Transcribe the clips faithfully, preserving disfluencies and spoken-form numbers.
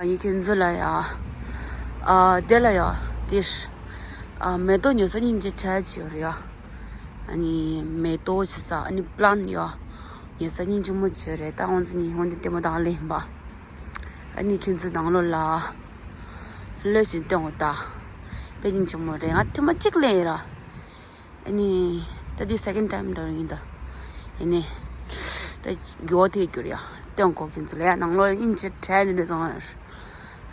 ཡིན་ཁྱེད་ཚོ་ལ་ཡ། ཨ་དེ་ལ་ཡ། དེ། ཨ་མེ་ཏོག་ཉོ་ས་སྙིང་རྗེ་ཆེ་ཆེ་ཡོད་རེད་ཡ། ཨ་ནི་མེ་ཏོག་ཆེ་ས་ཨ་ནི་པ་ལན་ཡ། ཉོ་ས་སྙིང་རྗེ་མོ་ཆེ་རེད། ད་ང་ཚོ་ཉི་ཧོང་དེ་ལྟད་མོ་དང་ལེན་པ། ཨ་ནི་ཁྱེད་ཚོ་ནང་ལོགས་ལ། ལོས་ཞིག་སྟོན་འོ་ད། དཔེ་སྙིང་རྗེ་མོ་རེད། ང་ཐེངས་མ་གཅིག་ལེན་ཡིན་ར། ཨ་ནི། ད་འདི་second time འདྲ་ཡིན་ད། ཡིན་ནི། ད་མགྱོགས་དེ་གྱུར་ཡ། སྟོན་གོ་ཁྱེད་ཚོ་ལ་ཡ་ནང་ལོགས་ཨིན་ཇི་བྲལ་ནི་རེད་བཟང་ཡ།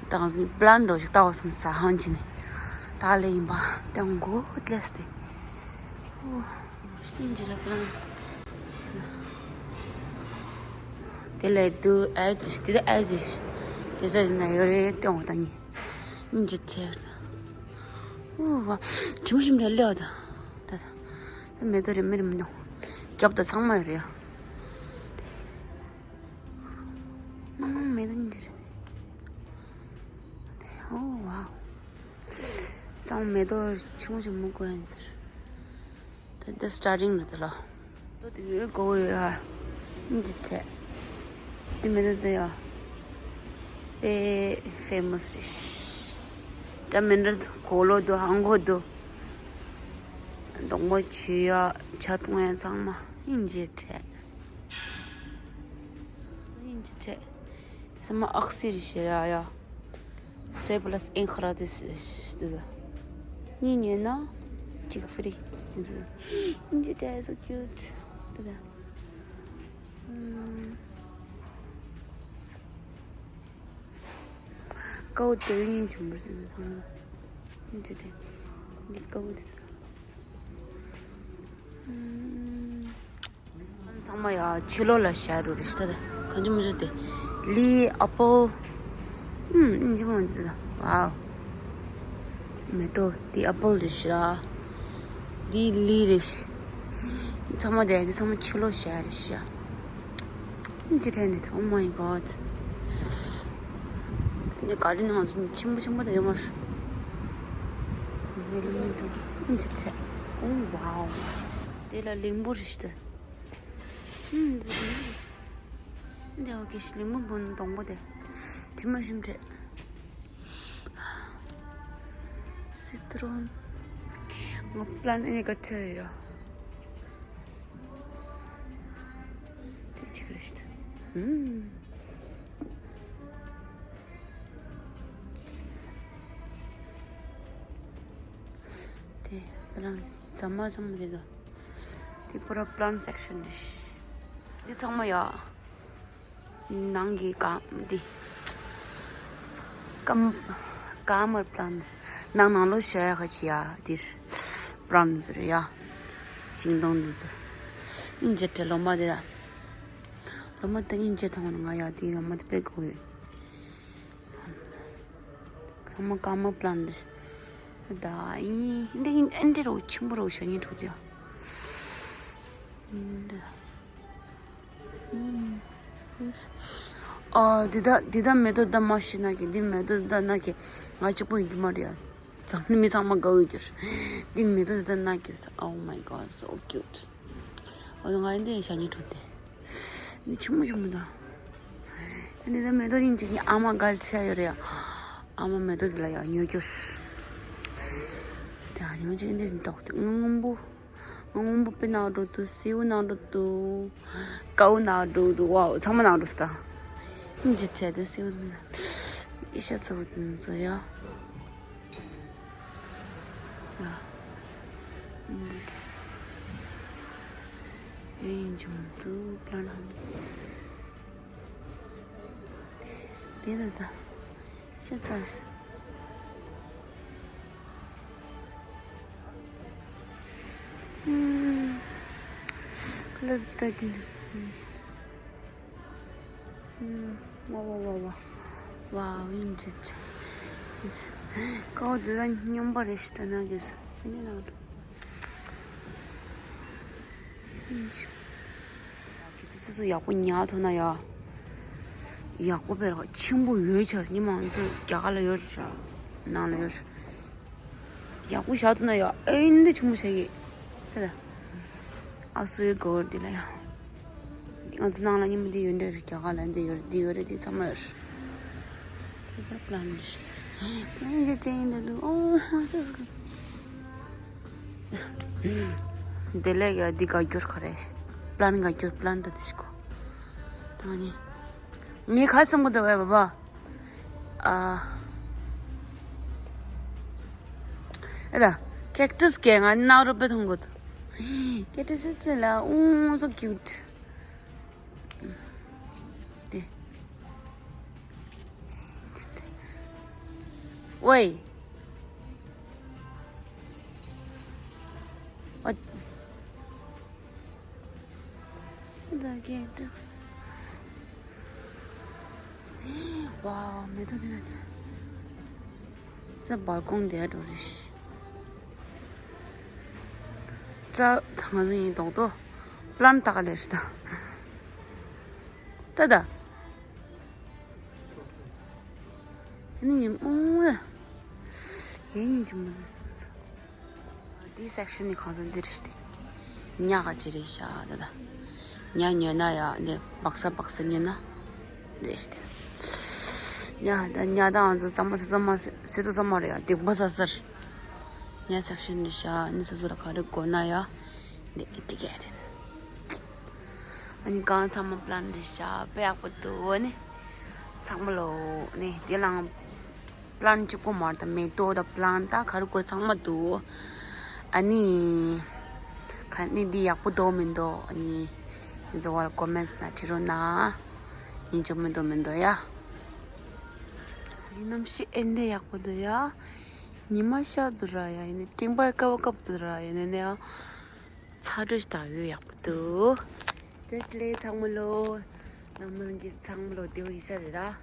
ད་ང་ཚོ་ནི་པ་ལན་འགྲོ་ཞིག་ལྟ་བ་སམ་ས་ཧང་ཅི་ནི། ད་ལེ་ཡིན་པ་སྟོན་གོ་ལེས་ཏེ། ཨིན་ཇི་ར་པ་ལན། དེ་ལས་དུ་ཨེ་ཏུ་ཤི་དེ་ཨེ་ཏུ་ཤི། དེ་ས་དེ་ན་ཡོད་རེད་སྟོན་གོ་ད་ནི། ཨིན་ཇི་བྲལ། ཨུ་ཝ། དྲི་མ་ཞིམ་རེད་ལེའོ་ད། ད་ད། ད་མེ་ཏོག་རེ་མི་རེ་མི་འདུག་རྒྱབ་ད་ཚང་མ་ཡོད་རེད་ཡ། ཨུམ་མེ་ཏོག་སྙིང་རྗེ་རེད། ཨོ་ཝའོ། ཚང་མ་མེ་ཏོག་ཆུང་ཆུང་མི་དགོས་ཡིན་ཟེར། ད་ད་starting རེད་ད་ལོ། ཏོ་དེ་ཡོད་གོ་ཡོད་ཨ། འདི་ཆེ། དེ་མེད་ད་ཡ། དཔེ་famous རེད། ད་མི་འདྲ་འདུག་གོ་ལོ་འདུག་ཧང་གོ་འདུག་སྡོང་པོ་བྱུ་ཡ་ཇ་འཐུང་ཡ་ཚང་མ་ཨིན་ཇི་ཆེ། ཨིན་ཇི་ཆེ། ཚང་མ་ཨག་སི་རེད་ཤེས་ར་ཡ། དྲེ་པ་ལ་སི་ཨེན་ཁ་ར་དེ་ཤི་ཤི་དེ་ད། གཉིས་ཉོས་ན་གཅིག་free དེ་ཚོ། འདི་དྲེ་so cute དེ་ད། ཀའོ་དེ་བས་སྙིང་རྗེ་མོ་ཟེར་ན་ཚང་མ། འདི་དེ། འདི་ཀའོ་དེ་ད། ཚང་མ་ཡ་ཕྱི་ལོགས་ལ་བཞག་རུ་རེ་ཤི་ད་ད། གང་ཅི་མི་ཅུ་དེ། ལི་ཨ་པལ། ཨུམ་ཨིན་ཇི་མོ་འདི་ད། ཝའོ། མེ་ཏོག་འདི་ཨ་པལ་རེ་ཤི་ར། འདི་ལི་རེ་ཤི། འདི་ཚང་མ་དེ་འདི་ཚང་མ་ཕྱི་ལོགས་བཞག་རེ་ཤི་ཡ། ཨིན་ཇི་ཕྲན་རེད། Oh my god། འདི་ག་རེ་ནང་ཆེན་པོ་ཆེན་པོ་དེ་ཡོད་མ་རེད། ཝེ་ལི་མི་འདུག་ཨིན་ཇི་ཚེ། Oh wow། དེ་ལ་ལིམ་བུ་རེ་ཤི་ད། ཨུམ། འདི་འདི་འོ་གེ་ཤི་ལིང་མི་བུན་སྡོང་པོ་དེ། དྲི་མ་ཞིམ་ཁྲེ། སི་ཏྲོན། ང་པ་ལན་ཨེ་ནི་ག་ཁྲེ་ཡོད། དེ་ཅིག་རེད། ཨུམ། དེ་ང་རང་ཟ་མ་ཟ་མ་རེད་དོ། དེ་པུ་ར་པ་ལན་སེག་ཤན་རེད། འདི་ཚང་མ་ཡ། ནང་གི་ཀ་འདི། ཀམ། ཀ་མར་པ་ལན། ནང་ནང་ལོ་ཤ་ཡ་ཁ་ཆི་ཡ་འདིར། པ་ལན་ཟེར་ཡ། ཤིང་སྡོང་འདི་ཚོ། ཨིན་ཇི་ཁྲེ་ལོ་མ་དེ་ལ། ལོ་མ་དེ་ཨིན་ཇི་ཐོང་ང་ཡ་དེ་ལོ་མ་དེ་དཔེ་གོ་ཡོད། ཚང་མ་ཀ་མོ་པ་ལན་རེད། ད་ཡིན་འདི་ཡིན་ཨེ་འདྲ་རོ་ཆེན་པོ་རོ་ཞ་ཉེ་འགྲོ་དུས། འདི་ད། ཨ་འདི་ད་འདི་ད་མེ་ཏོག་ད་མ་ཤི་ན་གི་འདི་མེ་ཏོག་ད་ན་གི་ང་གཅིག་པོ་ཡིན་གི་མ་རེད་ཡ། ཚང་མ་མི་ཚང་མ་དགའ་འོས་གྱུར། འདི་མེ་ཏོག་ད་ན་གི་ས། Oh my god, so cute། འོ་ང་འདི་ཞ་ཉེ་འགྲོ་དེ། འདི་ཆི་མོ་ཆི་མོ་ད། ཨ་ནི་ད་མེ་ཏོག་ཡིན་ཅིག་ཨ་མ་གལ་ཆེ་ཡོད་རེད་ཡ། ཨ་མ་མེ་ཏོག་འདི་ལ་ཡ་ཉོ་རྒྱུར། དེ་ཨ་ནི་མ་ཅིག་འདི་འདོག་དེ་སྔོན་པོ། སྔོན་པོ་པེ་ནང་འགྲོ་དུ་སེའུ་ནང་འགྲོ་དུ། ཀའུ་ནང་འགྲོ་དུ་ཝའོ་ཚང་མ་ནང་འགྲོ་སྟ། འཇི་ཚད་དེ་སེའུ་ནང་ཨི་ཤ་ཚ་བོ་དུ་ནང་བཟོ་ཡ། ཡིན་ཅུང་དུ་པླན་ཧམ་ཟེར། དེ་ལ་ད་ཤ་ཚ། ཁ་ལག་ད་གིན། ཝ་ཝ་ཝ་ཝ། ཝའོ་ཡིན་ཅི་ཅི། ཀའོ་དེ་ལ་སྙོམས་པ་རེ་ཞིག་ད་ན་གི་ས། ཨ་ནི་ན་འགྲོ། ཡིན་ཅི། ཁྱེད་ཚོ་སོ་སོ་ཡག་པོ་ཉར་ཐུབ་ན་ཡ། ཡག་པོ་དཔེ་ར་ཆེན་པོ་ཡོད་ཆ་ཉི་མ་ང་ཚོ་རྒྱ་གར་ལ་ཡོད་ར། ནང་ལ་ཡོད་ར། ཡག་པོ་བཞག་ཐུབ་ན་ཡ་ཨེ་འདི་ཆུང་མོ་བྱ་གི། ད་ད། ཨ་སུའི་གོ་འདི་ལ་ཡ། ང་ཚོ་ནང་ལ་ཉི་མ་འདི་ཡོད་འདྲ་རེད། རྒྱ་གར་ལ་འདི་ཡོད་རེད། འདི་ཡོད་རེད། འདི་ཚང་མ་ཡོད་རེད། པ་པ་ལན་རེད། པ་ལན་ཅིག་དྲན་འདུག་ཨོ་ཧོ་ཅི་ཟིག་དེ་ལས་ཡ་འདི་ག་རྒྱུར་ཁ་རེད། པ་ལན་ག་རྒྱུར་པ་ལན་ད་དེ་ཞིག་གོ་ད་ནི་ངས་ཁ་སང་གོ་ད་བས་བ་བ། ཨ། ཨེ་ད། ཁེག་ཊས་གས་ང་ནག་རུ་པེ་མཐོང་གོ་ད། ཁེག་ཊས་ཅི་ལ་ཨུང་so cute། དེ། ཝེ། ཨ། ད་ཁེག་ཊས། ཝའོ་མེ་ཏོག་དེ་ན་དེ། ཙ་བལ་ཀོང་དེ་འགྲོ་རེ་ཤི། ཙ་ད་ང་ཚོ་ཡིན་རྡོག་རྡོག་པ་ལན་ཏག་ལེ་རེད་ད། ད་ད། ཨ་ནི་ཉིན་མོ། ཡིན་ཉིན་ཅི་མོ་ཟེར་སོང་། འདི་སེག་ཤན་ནི་གང་ཟག་འདི་རེད་ཤི་སྟེ། ཉ་ག་ཅི་རེད་ཤག་ད་ད། ཉ་ཉོས་ན་ཡ་འདི་སྦག་ས་སྦག་ས་ཉོས་ན། འདི་རེད་ཤི་སྟེ། ཉ་ད་ཉ་ད་ང་ཚོ་གཙང་མ་སུ་གཙང་མ་སུ་དུ་གཙང་མ་རེད་ཡ་སྡིག་པ་ཟ་ཟེར། ཉ་སེག་ཤན་རེད་ཤག་ནི་སོ་སོ་ལ་ག་རེ་དགོས་ན་ཡ། འདི་འདི་ག་རེད། ཨ་ནི་གང་ཚང་མ་པ་ལན་རེད་ཤག་དཔེ་ཡག་པོ་འདུག་ཨ་ནི། ཚང་མ་ལོ། ནི་དེ་ལའང་། པ་ལན་གཅིག་པོ་མ་རེད་ད་མེ་ཏོག་དང་པ་ལན་ད་ག་རེ་དགོས་ཚང་མ་འདུག་ཨ་ནི། ག་ནི་འདི་ཡག་པོ་འདུག་མི་འདུག་ཨ་ནི། ཡིན་ཚོ་བར་ཀོ་མེན་ཊི་ནང་བྲིས་རོགས་གནང་། ཡིན་གཅིག་མི་འདུག་མི་འདུག་ཡ། གནམ་གཤིས་ཨེ་འདི་ཡག་པོ་འདུག་ཡ། ཉི་མ་ཤར་འདུག་ར་ཡ་ཡིན་ནི་སྤྲིན་པ་ཀབ་ཀབ་འདུག་ར་ཡིན་ནི་ཡ། ཚ་དྲོད་ཞིག་དང་ཡོད་ཡག་པོ་འདུག་བཀྲ་ཤིས་བདེ་ལེགས་ཚང་མ་ལོ། ནང་མི་རང་གི་ཚང་མ་ལོ་བདེ་པོ་ཡིན་ཤག་རེད་ར།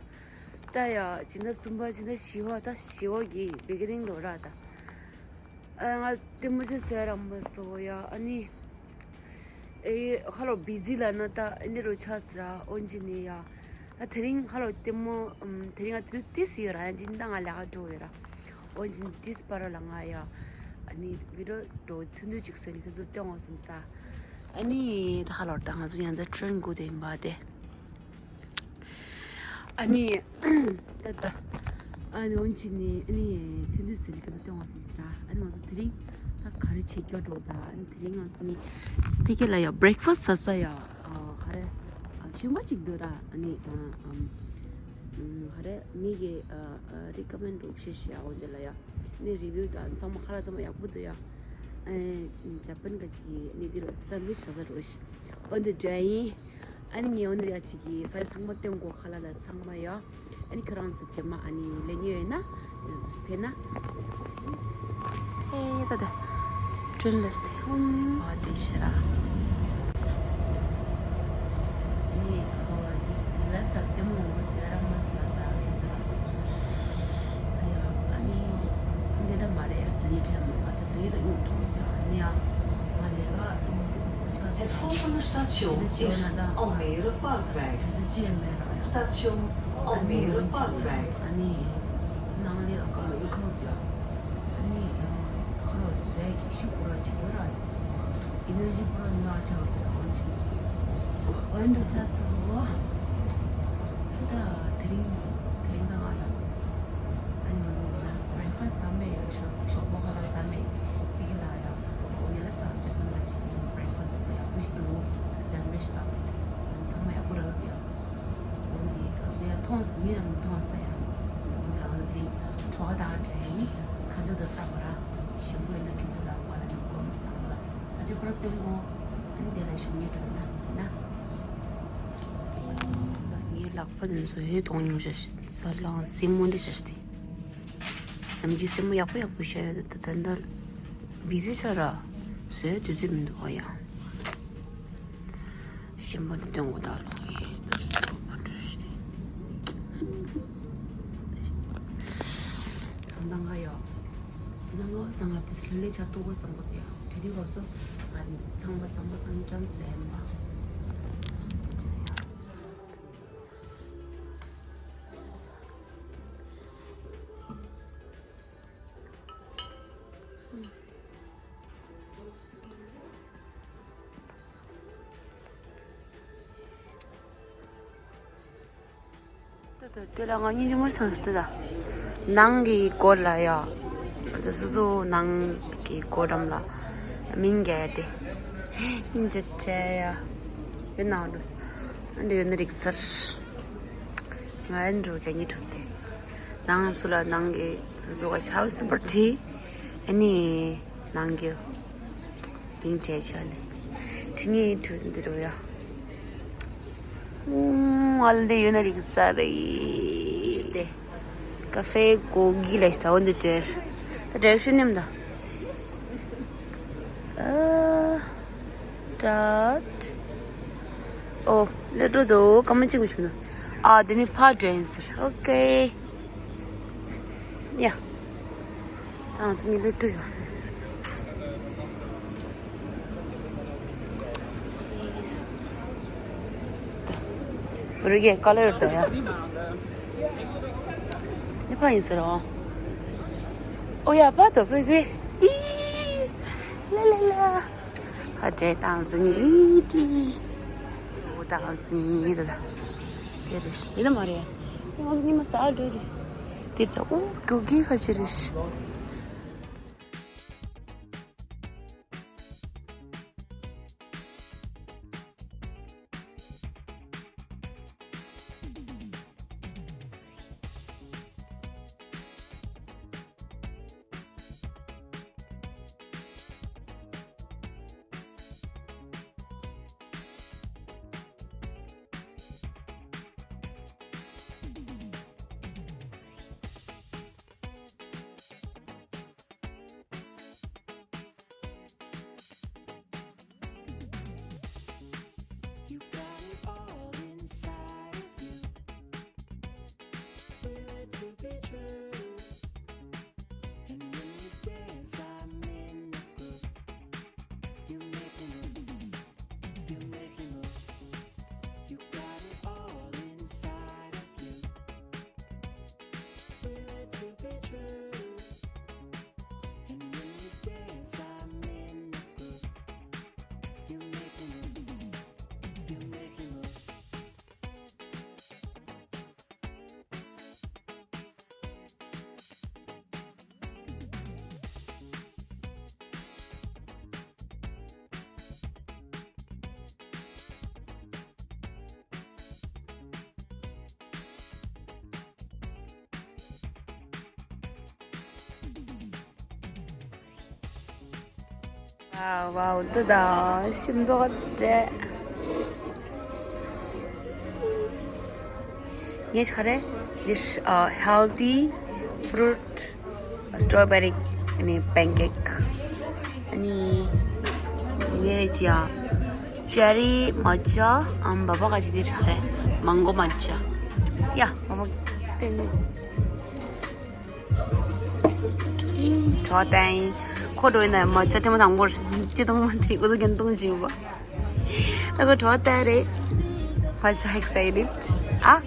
ད་ཡ་སྤྱི་ཟླ་གསུམ་པ་སྤྱི་ཟླ་བཞི་པ་ད་བཞི་པ་གི་བི་གི་ནིང་ལོ་ར་ད། ཨ་ང་ལྟད་མོ་ཅིག་བཟོས་རག་མ་སོང་ཡ་ཨ་ནི། ཨེ་ཧ་ལོ་བི་ཛི་ལ་ན་ད་ཨེ་འདི་རུ་ཆགས་སི་ར་ཨོན་ཇི་ནི་ཡ། ཨ་དེ་རིང་ཧ་ལོ་ལྟད་མོ་ཨམ་དེ་རིང་ཨ་དུས་ཏིས་ཡོད་ར་ཡ་འཇིན་ད་ང་ལས་ཀ་འགྲོ་ཡོད་ར། ཨོ་ཇིན་ཏིས་པ་ར་ལ་ང་ཡ། ཨ་ནི་བི་ཌིའོ་འགྲོ་ཐུང་ཐུང་ཅིག་བཟོས་ནས་ཁྱོད་ཚོ་སྟོན་འོང་བསམ་ས། ཨ་ནི་ད་ཧ་ལོར་ད་ང་ཚོ་ཡང་ད་ཁྲོན་དགུ་དེ་ཡིན་པ་དེ། ཨ་ནི་ད་ད། ཨ་ནི་ཨོ་ཇིན་ནི་ཨ་ནི་ཐུང་ཐུང་བཟོས་ནས་ཁྱོད་ཚོ་སྟོན་འོང་བསམ་ས། ཨ་ནི་ང་ཚོ་དེ་རིང་ད་ག་རེ་བྱེད་སྐྱོ་འགྲོ་ད། ཨ་ནི་དེ་རིང་ང་ཚོ་ནི་ཕ་གི་ལ་ཡ་བྷི་རེག་ཕ་སི་ཟ་ས་ཡ། ཨ་ག་རེ། ཨ་ཞིམ་པ་ཅིག་འདུག་ར། ཨ་ནི་ཨ་ཨམ། ཨམ་ག་རེ་མི་གི་ཨ་ཨ་རི་ཀ་མེན་ཌི་བྱེད་ཤི་ཡ་འོ་འདི་ལ་ཡ། ནི་རི་བིའུ་དང་ཚང་མ་ཁ་ལག་ཚང་མ་ཡག་པོ་འདུག་ཡ། ཨ་ནི་ཇ་པན་ག་ཅིག་གི་ནི་འདི་རུ་སན་ཝིཆ་ཟ་ས་འགྲོ་ཤི། འོ་འདི་འདྲ་ཡིན། ཨ་ནི་ངས་འོ་འདི་ཡ་ཅིག་གི་ས་ཆ་ཚང་མ་སྟོན་གོ་ཁ་ལག་ལ་ཚང་མ་ཡ། ཨ་ནི་ཁྱོད་རང་ཚོ་རྗེས་མ་ཨ་ནི་ལེན་ཡོད་ན་ཡང་དུ་ཕེ་ན། ཨེ་ད་ད། ཁྲུན་ལས་ཏེ་ཧུམ། ཨ་དེ་ཤི་ར། ཨ་ནི་ཨོ་དེ་ལ་ས་ལྟད་མོ་འོང་བ་ཟེར་ར་མ་ཟེར་ལ་ཟ་ཁན་ཚོ་ར། ཨ་ཡ་ཨ་ནི་འདི་ད་མ་རེད་ཡ་སུ་ཡི་ཁྲེམ་ཨ་ད་སུ་ཡི་ད་ཡོད་འགྲོ་ཟེར་ཨ་ ནི་ཡ་ང་ལས་ཀ་ཨ་ནི་འདི་གོ་ཆགས་ཟེར་ར། ད་ཤི་ཡོད་ན་ད་དུས་ཚོད་ཅི་ཡང་མེད་ར་ཡ། ཨ་ནི་འོན་ཅི་ཨ་ནི་ནང་ལས་ལ་ཀ་ལོ་ཡོད་ཁག་དུ་ཡ། ཨ་ནི་ཁ་ལོ་ཟས་ཀྱི་ཤུགས་པོ་ར་ཅིག་ཡོད་ར། ཨི་ནར་ཇི་པོ་ར་མི་ལ་ཆགས་དུ་ཡ་འོན་ཅི། འོན་དུ་ཆ་སི་གོ། ད་དེ་རིང་དེ་རིང་ད་ང་ཡ། ཨ་ནི་ང་ཚོ་ལ་བྷི་རེག་ཕ་སི་ཟ་མེད་ཡ་ཞོག་ཞོག་པོ་ཁ་ལ་ཟ་མེད་པི་ཀི་ལ་ཡ། འོ་ནི་ལ་ས་ཇ་པན་ལ་ཅིག་བྷི་རེག་ཕ་སི་ཟ་ཡག་པོ་ཞིག་འདུག་ཟ་མེད་ཞིག་ད་ཚང་མ་ཡག་པོ་རག་གི་ཡ། འོན་ཏེ་ང་ཚོ་ཡང་མཐོང་སོང་མི་རང་མཐོང་སོང་ད་ཡང་འོན་ཏེ་རང་ཚོ་དེ་གྲོགས་དང་འབྲེལ་ཡིན་ཁ་འདོད་དུ་བཏགས་པ་ར་ཞིམ་པོ་ཡིན་ན་ཁྱེད་ཚོ་ལ་བ་ལ་ནི་སྒོམ་དང་ལ་ས་ཆ་ཁོ་ར་སྟོན་གོ་ཨ་ནི་དེ་ལ་ཞུགས་ཉེ་འགྲོ་ཡིན་ན་ཡིན་ན། ངའི་ལག་པ་འདི་ཚོ་ཧེ་གཏོང་མྱོང་ཤ་ཤ་ས་ལང་སྲིན་མོ་འདི་ཤ་ཤ་དེ། ནམ་རྒྱུན་སེམས་པ་ཡག་པོ་ཡག་པོ་བཤད་ཡོད་དེ་ད་ལྟ་བི་ཟི་ཆགས་ར་བཟོས་དུས་ཚོད་མི་འདུག་ཨ་ཡ། ཞིམ་པོ་འདི་སྟོན་དགོས་ད་ལོ། ད་ང་ཡ། ད་ང་ད་ང་དེ་ཚོ་ལྷོད་ལྷོད་ཆགས་ཏོག་པོ་བསམ་གོ་ད་ཡ། དེ་དུས་སྐབས་སུ་ང་ཚང་མ་ཚང་མ་ཚང་ཅང་བཟོས་ཡིན་པ། ད་ དེ་ལ་ང་སྙིང་རྗེ་མོ་སོང་ཟེར་ད། ནང་གི་སྒོ་ལ་ཡ། དེ་སོ་སོ་ནང་གི་སྒོ་འགྲམ་ལ་མིང་རྒྱག་ཡ་དེ། སྙིང་རྗེ་ཆེ་ཡ། ཡོད་ན་འགྲོ། ཨ་འདྲ་ཡོད་ན་རིག་ཚར། ང་ཨ་འགྲོ་ག་ཉི་ཁྲུ་དེ། ནང་ཚུ་ལ་ནང་གི་སོ་སོ་ག་ཆ་བ་སི་པར་ཏི། ཨ་ནི། ནང་གི་བིང་ཆེ་ཆ་ནི་ཁྲི་ཉི་ཁྲུ་འདི་རུ་ཡ། ཨུམ། ཨ་ལ་འདི་ཡོད་ན་རིག་ས་རེད་དེ། ཀ་ཧྥེ་གོ་གི་ལ་ཤི་ད་འོ་འདི་དྲེར། ད་དྲེར་ཤི་ནེམ་ད། ཨ། སི་ཊཱཊ། ཨོ། ལེ་འགྲོ་དོ་ཀ་མ་ཅིག་མ་ཤི་མི་འདུག་ཨ་འདི་ནི་ཕར་འགྲོ་ཡིན་ཟེར། ཨོ་ཁེ། ཡ། ད་ང་ཚོ་གཉིས་སླེབས་འགྲོ་ཡོད། རེད་ཀྱི་ཀ་ལོ་ཡོད་དོ་ཡ། ནི་ཕ་ཡིན་ཟེར་རོ། ཨོ་ཡ་པ་དོ་པེ་པེ། ཨི། ལ་ལ་ལ། ཧ་ཅེ་ད་ང་ཚོ་གཉིས་ཨི་ཏི། ཨོ་ད་ང་ཚོ་གཉིས་ད་ད། དེ་རེད་ཤི། དེ་ད་མ་རེད། ང་ཚོ་གཉིས་མ་ས་ཨ་འགྲོ་རེད། དེ་ད་ཨོ་གོ་གི་ཧ་ཅེ་རེད་ཤི། You got it all inside of you. Feel it to be true. And when you dance, I'm in the groove. You make me move. You make me move. You got it all inside of you. Feel it to be true. And when you dance, I'm in the groove. You make me move. You make me move. ཝའོ་ཝའོ། འདི་ད་ཤིམ་ཏོག་སྟེ། ངས་ག་རེ། This uh healthy fruit strawberry ནི་pancake. ཨ་ནི་ངས་ཅི་ཡ། cherry matcha ཨམ་བ་བ་ག་ཅི་དེ་ག་རེ། mango matcha. ཡ་མ་མ་དེ་ནི། གྲོགས་དང་ཁོ་འགྲོ་ཡིན་ན་མ་ཅ་ཐེངས་མ་དང་པོར་ཅི་གཏོང་མ་དེ་ཨུ་ཚུགས་རྒྱན་གཏོང་བཞིན་པ། ད་ཁོ་གྲོགས་དང་རེད། ཕར་ཆ་excited ཨ།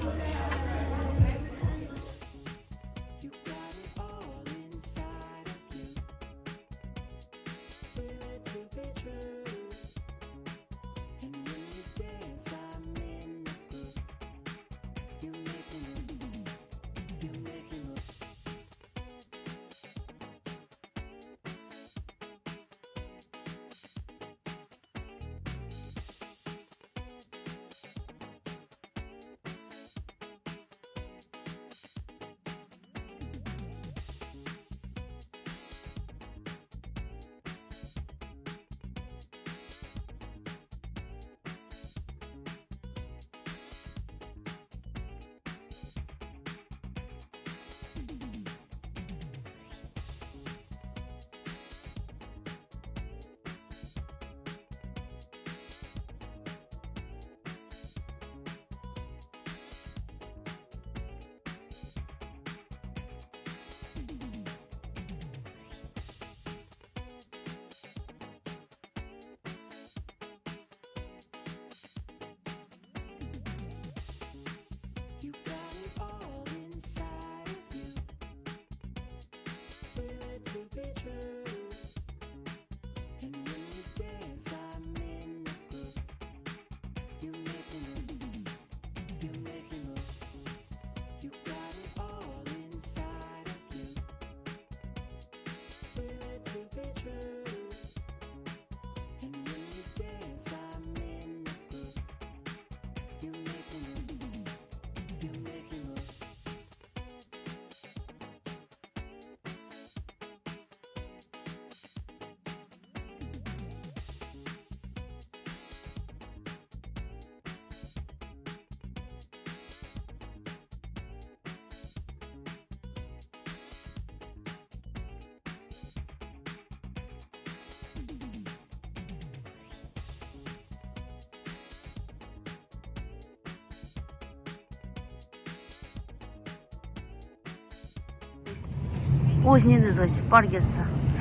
ཨོ་ཤི་ཉི་ཟི་ཟོ་ཤི་པར་གེ་ས་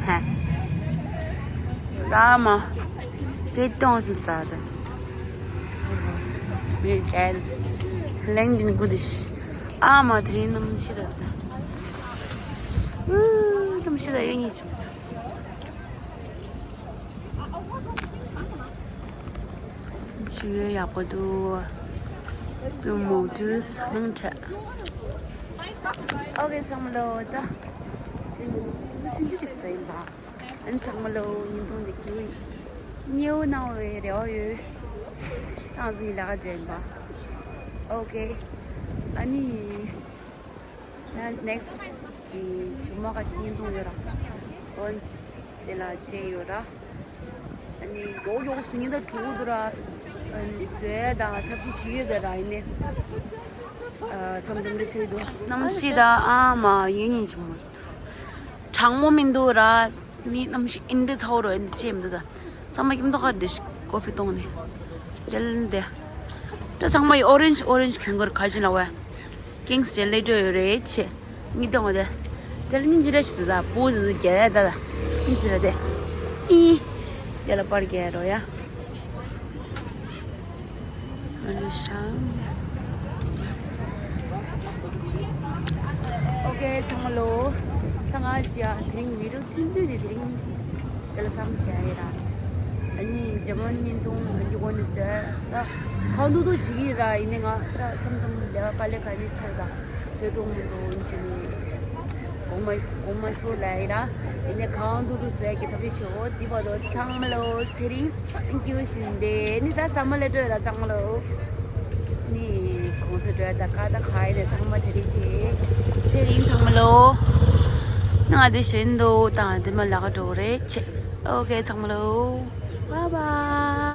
ཧ། ར་མ་བེ་ཏོང་སམ་ས་ད། མེ་ཅལ་ལེང་ཏིན་གུ་དི་ཤི། ཨ་མ་དེ་རིང་གནམ་གཤིས་ད་ད། ཨུ་གནམ་གཤིས་ད་ཡོད་ཉིད་ཅིག་ཆུ་ཡོད་ཡག་པོ་འདུག་ཀུན་མོ་ཏུ་རི་སི་ནང་འཕྲད། ཨོ་ཁེ་ཚང་མ་ལོ། ད་དེ་ནི་ཆུང་ཆུང་ཞིག་ཟ་ཡིན་པ། ཨན་ཚང་མ་ལོ། ཉིན་ཐོང་འདི་ཀྱུ་ཉེའུ་ནང་བའི་རེ་བ་ཡོད། ཏང་སི་ལ་ག་འདྲེན་པ། ཨོ་ཁེ། ཨ་ནི། ན་ནེག་སི་གི་ཇུ་མ་ཁ་ཤས་བརྙན་ཐུང་ཡོད་ར། འོན་དེ་ལ་བྱས་ཡོད་ར། ཨ་ནི་མགྱོགས་མགྱོགས་སུ་ཉིན་ད་དྲུག་དུ་ར། ཨ་ནི་བཟོས་དང་ཐབས་ཤེས་བྱེད་ཡོད་དེ་ར་ཡིན་ནི། ཨ་མཚམས་མཚམས་འདི་བྱེད་འདུག་གནམ་གཤིས་ད་ཨ་མ་ཡིན་ཡིན་ཅི་མོ། གྲང་མོ་མི་འདུག་ར། ནི་གནམ་གཤིས་ཨིན་དེ་ཚ་བོ་རོ་ཨིན་དེ་ཅེས་མི་འདུག་ད། ཚང་མ་ཀིམ་ཏོག་ག་དེ་ཀོ་ཕི་བཏུང་ནས། རེལ་འདི། ད་ཚང་མ་ཡི་ཨོ་རེན་ཇི་ཨོ་རེན་ཇི་གྱོན་གོར་ཁ་ཅིག་ལ་བས། ཀིང་སི་ཇེ་ལེ་ཏྲོ་ཡོད་རེད་ཆེ། མི་གཏོང་བ་དེ། དེ་ལ་སྙིང་རྗེ་རེ་ཞིག་འདུག་ད་པོ་ཟིན་ཟིན་རྒྱལ་ཡ་ད་ད། སྙིང་རྗེ་རེ་དེ། ཨི། དེ་ལ་པར་རྒྱལ་རོ་ཡ། ཨོ་ཁེ་ཚང་མ་ལོ། ད་ང་ཞིག་དེ་རིང་བི་ཌིའོ་ཐུང་ཐུང་དེ་དེ་རིང་དེ་ལ་མཚམས་བཞག་ཡོད་ར། ཨ་ནི་འཇམ་དབྱངས་བརྙན་ཐུང་ཨ་ནི་གོ་ནས་བཟོས་ད་གང་ཐུབ་ཐུབ་བྱེད་ཀྱི་ཡིན་ར། ཡིན་ནའི་ང་ད་མཚམས་མཚམས་ལས་ཀ་དཀའ་ལས་ཁག་ནས་ཆགས་ད་བཟོས་ཐུབ་མི་འདུག་ཡིན་ཕྱིན་ནས་གོང་མ་གོང་མ་སུ་ལ་ཡིན་ར། ཡིན་ནའི་གང་ཐུབ་ཐུབ་བཟོས་ཀྱི་ཐབས་ཤེས་བྱེད་འོ་དེ་བར་དུ་ཚང་མ་ལོ་ཚེ་རིང་། ཀྱུ་བཞིན་དེ་ནི་ད་ཟ་མ་ལ་སྤྲོད་ལ་ཚང་མ་ལོ། ནི་གོང་ས་སྤྲོད་ད་ཀ་ད་ཁ་ཡི་ནས་ཚང་མ་དེ་རིང་ཆེ། ཚེ་རིང་ཚང་མ་ལོ། ང་དེ་བཞིན་དུ་དང་དེ་མ་ལག་འགྲོ་རེད་ཆེ། ཨོ་ཁེ་ཚང་མ་ལོ། བ་བ།